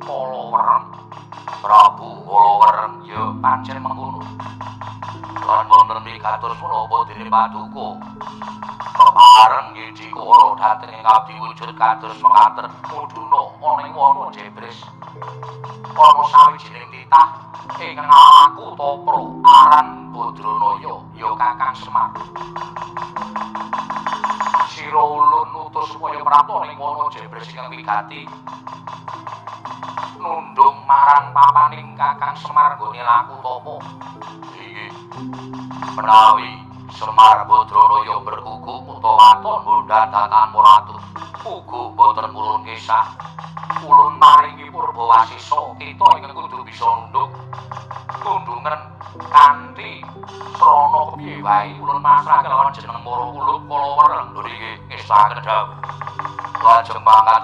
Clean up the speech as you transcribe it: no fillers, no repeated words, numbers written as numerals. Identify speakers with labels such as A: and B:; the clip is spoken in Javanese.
A: Kala Wereng. Prabu Kala Wereng ya pancen mengkono. Lan wonten mikados menapa dene paduka pepareng Yidikara dhateng ing abdi wujud kados mekaten mudhuna ana ing wana Jebres. Ana sawijining titah ingkang ngalaku topro aran Badranaya ya Kakang Semar. Sira ulun utus supaya prapta ing wana Jebres ingkang wigati nundung marang papaning Kakang Semar nggone laku tapa. Inggih. Menawi Semar Badranaya berkuku utawa waton bunda datan ratu uga boten purun kisah. Ulun paringi purbawasisa kita ingkang kudu bisa nunduk tundungan kanthi srana kepiye wae ulun pasrahke lawan jeneng para kulup Kala Wereng. Lho nggih, ngestakaken dawuh. Lajeng mangkat